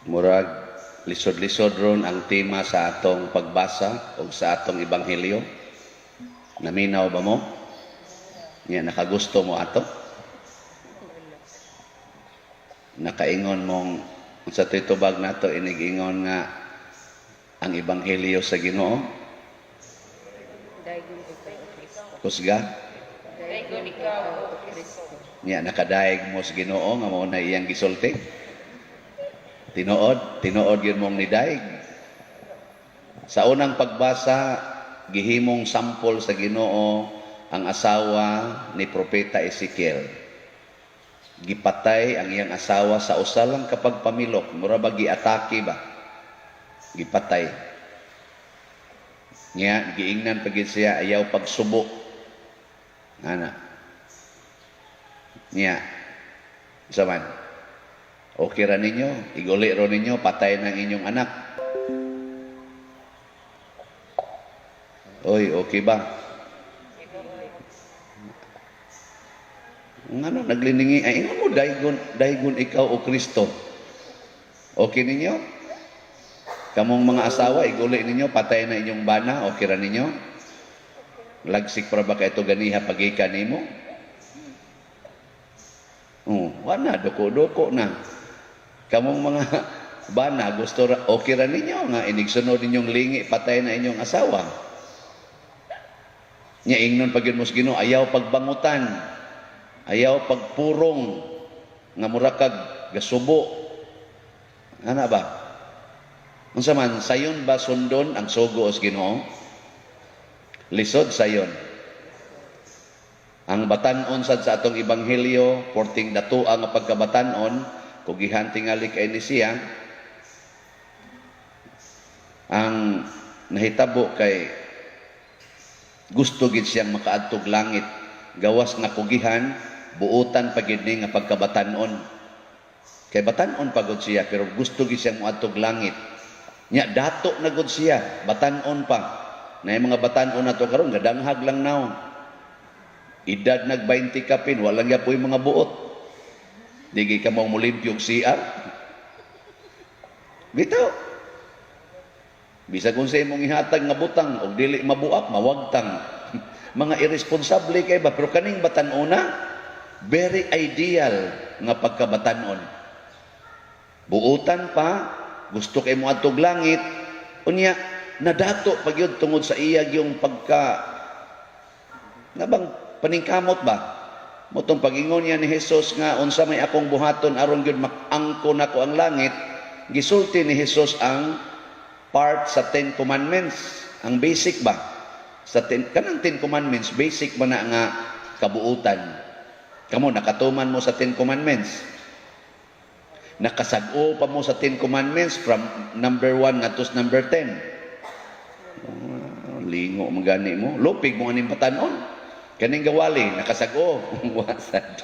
Murag lisod-lisod ron ang tema sa atong pagbasa o sa atong ebanghelyo. Naminaw ba mo? Nya nakagusto mo ato? Nakaingon mong sa titubag nato inigingon nga ang ebanghelyo sa Ginoo? Daygon ikaw, O Kristo. Kusga? Daygon ikaw, O Kristo. Nya nakadaig mo sa Ginoo nga mao na iyang gisulti? Tinuod, tinuod gyud mong nidaig. Sa unang pagbasa, gihimong sampol sa Ginoo ang asawa ni Propeta Ezekiel. Gipatay ang iyang asawa sa usa lang ka pagpamilok, mura ba giatake ba? Gipatay. Nya giingnan pa gyud siya, "Ayaw pagsubo." Ana. Nya unsa man? Okay ra ninyo, iguli ro ninyo, patay ng inyong anak. Oy, okay ba? Ngano nagliningi ay ingon mo daygon daygon ikaw o Kristo. Okay ninyo? Kamong mga asawa iguli ninyo patay na inyong bana, okay ra ninyo? Lagsik para ba kay ito ganiha pagikan nimo? Oh, wala doko-doko na. Kamong mga bana gusto ra, okay ra ninyo nga inigsunod ninyong lingi patay na inyong asawa. Nya ingnon pag yun mo sa Ginoo, ayaw pagbangutan, ayaw pagpurong nga mura kag gasubo. Ana ba? Unsa man sayon ba sundon ang sugo sa Ginoo? Lisod sayon. Ang batan-on sad sa atong ebanghelyo, porting datua nga pagkabatan-on, kugihan tingali kay ni siya, ang nahitabo kay gusto gid siyang makaadtog langit, gawas nga kugihan buotan pa gid ni nga pagkabatan-on. Kay batan-on pa gud siya pero gusto gid siyang moadtog langit. Nya dato na gud siya, batan-on pa. Na mga batan-on nato karon gadanghag lang naw. Edad nag 20 kapin, walang yapoy mga buot. Di ka mo mulimpyog CR. Bitaw. Bisag kung sa imong ihatag nga butang og dili mabuak, mawagtang. Mga irresponsable kay ba, pero kaning batan-ona very ideal nga pagkabatan-on. Buotan pa, gusto kay mo adtog langit, unya nadato pa gyud tungod sa iya yung pagka nga bang paningkamot ba? Motong pag-ingon niya ni Jesus nga unsa may akong buhaton aron gyud makaangkon nako ang langit, gisulti ni Jesus ang part sa Ten Commandments, ang basic ba? Sa ten, kanang Ten Commandments, basic ba na nga kabuutan? Kamo, nakatuman mo sa Ten Commandments. Nakasag-o pa mo sa Ten Commandments from number 1 ngadto sa number 10. Oh, lingo magani mo. Lupig mo aning batanon. Kaning gawali, nakasag-o. Wasad.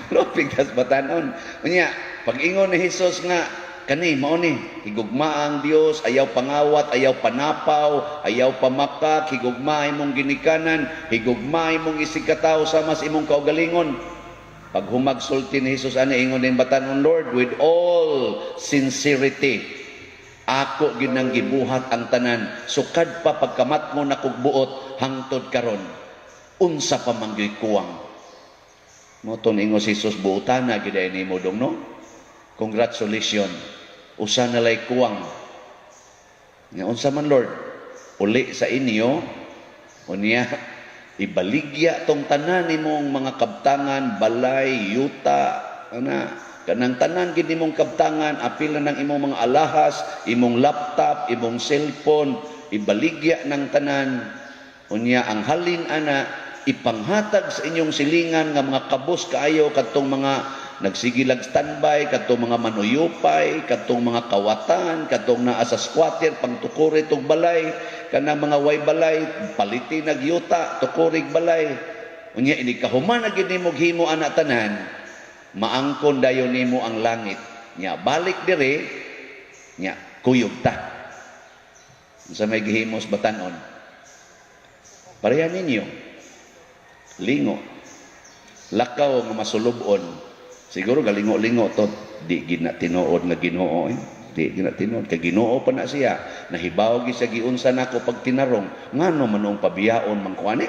Lupig tas batanon. Unya, pag-ingon ni Jesus nga, kani mao ni higugma ang Dios, ayaw pangawat, ayaw panapaw, ayaw pamakak, higugma imong ginikanan, higugma imong isigkatawo sama sa imong kaugalingon. Pag humagsulti ni Jesus ani, ingon din batanon, "Lord, with all sincerity, ako ginang gibuhat ang tanan sukad pa pagkamat mo nakog buot hangtod karon. Unsa pa man gyud kuwang?" Mo to ingon si Jesus, "Buotana gid ay nimo dong, no? Congratulations. Usa na lay kuwang." Nga unsa man, Lord? "Uli sa inyo, unya ibaligya tong tanan nimong mga kabtangan, balay, yuta, ana, kanang tanan gid nimong kabtangan, apil na ng imong mga alahas, imong laptop, imong cellphone, ibaligya ng tanan. Unya ang halin ana ipanghatag sa inyong silingan nga mga kabos kaayo, kadtong mga nagsigilag standby, kadtong mga manuyupay, kadtong mga kawatan, kadtong naa sa squatter pangtukuri tog balay, kanang mga way balay, paliti nagyuta, tukurig balay. Unya ini kahuman na gid nimo himo ana tanan, maangkon dayon nimo ang langit. Nya balik dire, nya kuyog ta." Unsa may gihimos batan-on? Pareha ninyo. Lingo. Lakaw nga masulubon. Siguro galingo-lingo to. Di gina tinuod nga Ginoo eh. Di gina tinuod kay Ginoo pa na siya. Nahibaw gi siya giunsa nako pagtinarong, ngano man noong pabiyaon man ko ani.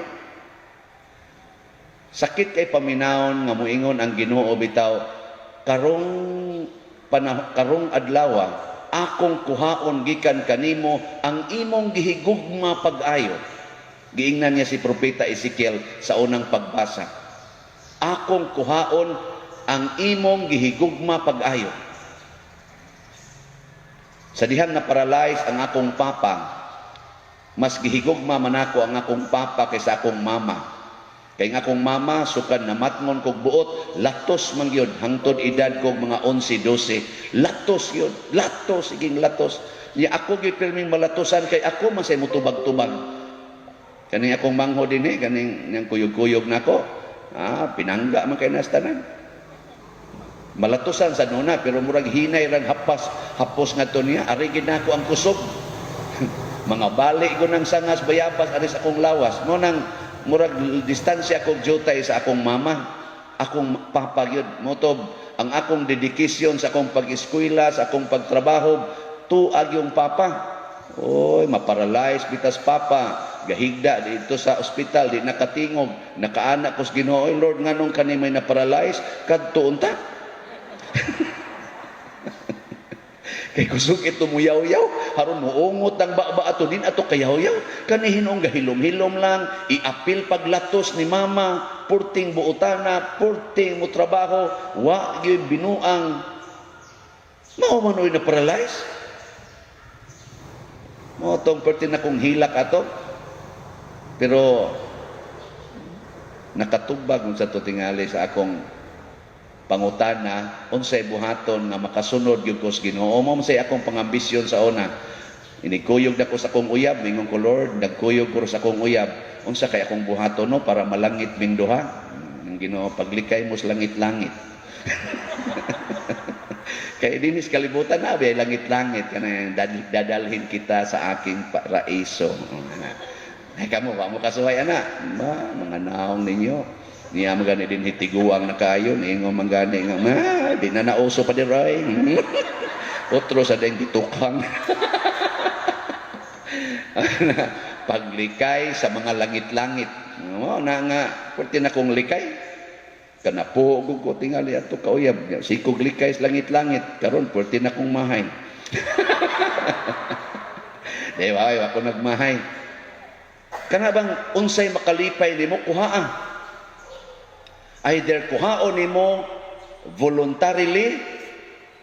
Sakit kay paminawon nga moingon ang Ginoo bitaw, karong karong adlaw akong kuhaon gikan kanimo ang imong gihigugma pag-ayo. Giingnan niya si Propeta Ezekiel sa unang pagbasa. Akong kuhaon ang imong gihigugma pag-ayo. Sa dihang na-paralyze ang akong papa, mas gihigugma man ako ang akong papa kaysa akong mama. Kay ang akong mama, sukan namatngon kog buot, latos man gyud hangtod edad kog mga 11, 12. Latos gyud, latos, siging latos. Nya ako gyud pirming malatosan kay ako man say mutubag-tubag. Kaning akong mangho dinhi, kaning niyang kuyog-kuyog nako. Ah, pinangga man kay nas tanan. Malatosan sa nuna pero murag hinay rang hapas, hapos ngadto niya, ari gid nako ang kusog. Mga bali ko ng sangas bayabas ari sa akong lawas. Mo nang murag distansya kog jutay sa akong mama, akong papa gyud. Motob ang akong dedication sa akong pag-eskwela, sa akong pagtrabaho, tuag yung papa. Oy, maparalyze bitas papa. Gahigda dito sa ospital, di nakatingog, nakaana ko sa Ginoo, "Oy, Lord, nganong kani may naparalyze kadto unta?" Kay kusog ito muyaw-yaw, haron muungot ang baba ato din ato kayaw-yaw. Kani hinuong gahilom-hilom lang, iapil paglatos ni mama, purting buotana, purting mo trabaho, wa gyud binuang. Mao man oy na paralyze. Mao tong perti na kong hilak ato. Pero nakatubag sa to tingali sa akong pangutana unsay buhaton nga makasunod gyud ko sa Ginoo. Mao man say akong pangambisyon sa una. Inikuyog na ko sa akong uyab, mingon ko, "Lord, nagkuyog ko sa akong uyab. Unsa kay akong buhaton no para malangit ming duha?" Ang Ginoo, "Paglikay mo sa langit-langit." Kay dinis kalibutan na bay langit-langit kana, dadalhin kita sa aking paraiso. Ay kamo wa mo kasuhay ana. Ba mga naong ninyo. Niya magani din hitiguang na kayo, niingon man gani nga, ma, di na nauso pa di ray. Otro sa deng gitukang. Paglikay sa mga langit-langit. Mo na nga, pwede na kong likay. Kanapuhog ko tingali ato kauyab. Sikog likay sa langit-langit. Karon pwede na kong mahay. Di ba, ako nagmahay. Kana bang unsay makalipay nimo kuhaa? Either kuhaon nimo voluntarily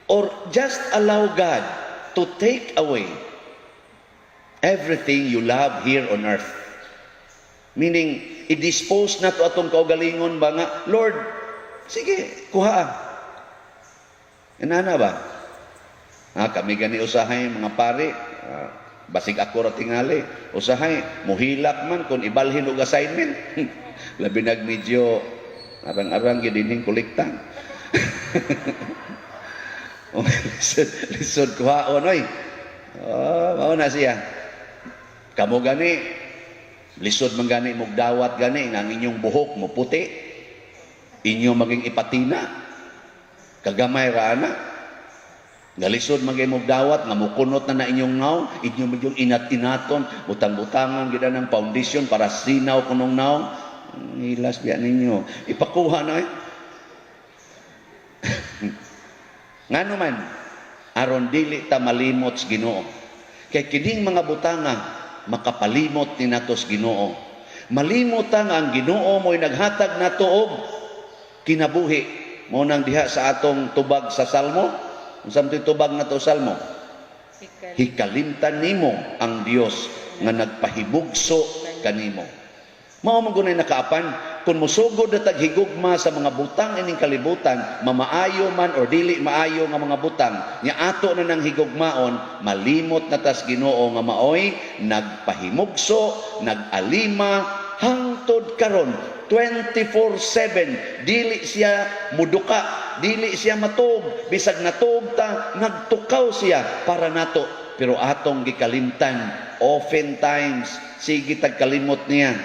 or just allow God to take away everything you love here on earth. Meaning, i-dispose na to atong kaugalingon ba nga, "Lord, sige, kuha." Inana ba? Ha, kami gani usahay mga pare, basig ako ra tingali, usahay, muhilak man kung ibalhin og assignment. Labi nag medyo arang-arang gyud dinhing kolekta. Lisod, lisod kuhaon oy. Oh, mao na siya. Kamo gani lisod man gani mugdawat gani nga ang inyong buhok mo puti. Inyo maging ipatina. Kagamay ra ana. Nga lisod man gay mugdawat nga mukunot na na inyong naw, inyo magyung inat-inaton, butang-butangan gid ng foundation para sinaw kunong naw. Hilas biya ninyo. Ipakuha na eh. Ngano man, aron dili ta malimot sa Ginoo. Kay kining mga butanga makapalimot ni nato sa Ginoo. Malimot ta nga ang Ginoo mo'y naghatag nato og kinabuhi. Mao nang diha sa atong tubag sa Salmo. Unsa man tubag nato Salmo? Hikalimtan nimo ang Dios nga nagpahibugso kanimo. Mao man gunay nakaapan kung mosugod na tag higugma sa mga butang ining kalibutan, mamaayo man or dili maayo nga mga butang, nya ato na nang higugmaon, malimot na tas Ginoo nga maoy nagpahimugso, nag-alima hangtod karon 24/7. Dili siya muduka, dili siya matuog, bisag natuog ta, nagtukaw siya para nato, pero atong gikalimtan. Oftentimes sige tag kalimot niya.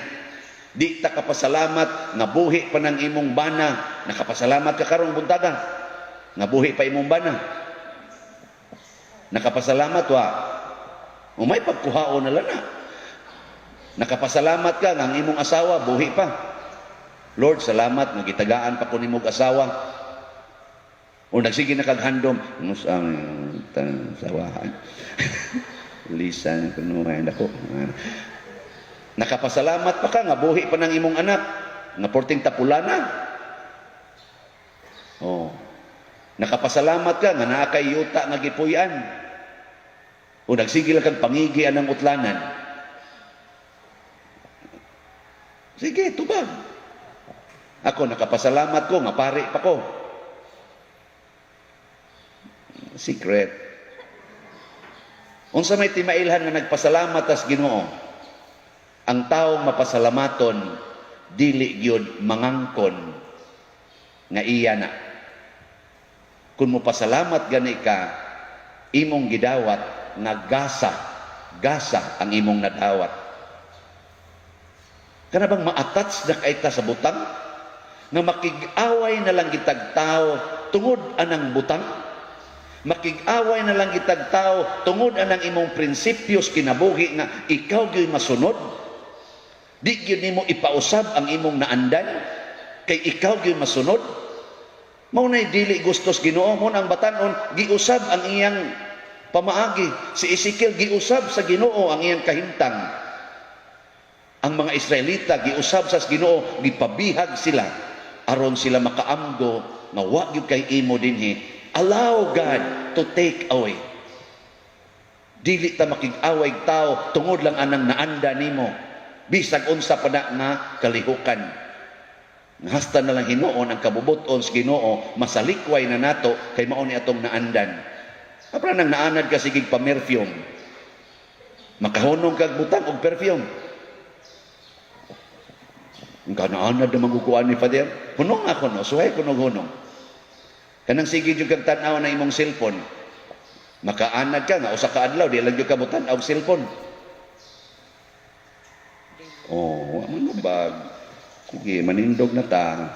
Di ta kapasalamat nga buhi pa ng imong bana. Nakapasalamat ka karong buntaga? Nga buhi pa imong bana. Nakapasalamat wa? O may pagkuhaon na lang na. Nakapasalamat ka nga ang imong asawa buhi pa. Lord, salamat nga gitagaan pa ko nimog asawa. O nagsige na kag handom, nus ang sawahan. Lisa kuno dako. Nakapasalamat pa ka nga buhi pa ng imong anak nga porting tapulana. Oh. Nakapasalamat ka nga naa kay yuta nga gipuy-an. O nagsige lang kag pangigi anang utlanan. Sige, tubag. Ako nakapasalamat ko nga pari pa ko. Secret. Unsa may timailhan nga nagpasalamat tas Ginoo? Ang taong mapasalamaton dili gyud mangangkon nga iya na. Kung mopasalamat gani ka, imong gidawat nga gasa, gasa ang imong nadawat. Kana bang ma-attach na kay ta sa butang? Nga makig-away na lang gitag tao tungod anang butang? Makig-away na lang gitag tao tungod anang imong prinsipyos kinabuhi nga ikaw gyud masunod? Di gyud nimo ipausab ang imong naandan kay ikaw gyud masunod? Mao nay dili gustos Ginoo. Mo ang batan-on giusab ang iyang pamaagi. Si Ezekiel, giusab sa Ginoo ang iyang kahimtang. Ang mga Israelita, giusab sa Ginoo, gipabihag sila aron sila makaamgo nga wa gyud kay imo dinhi. Allow God to take away. Dili ta makig-away tao tungod lang anang naanda nimo, bisag unsa pa na nga kalihukan. Hasta na lang hinuon ang kabubuton sa Ginoo masalikway na nato kay mao ni atong naandan. Apra nang naanad ka sigig pa-perfume. Makahunong kag butang og perfume. Ang kanaanad na magukuan ni Father. Hunong ako no, suhay ko nog hunong. Kanang sige jud kag tan-aw na imong cellphone. Makaanad ka nga usa ka adlaw di lang jud ka motan-aw og cellphone. Oh, wa man bag. Sige, manindog na ta.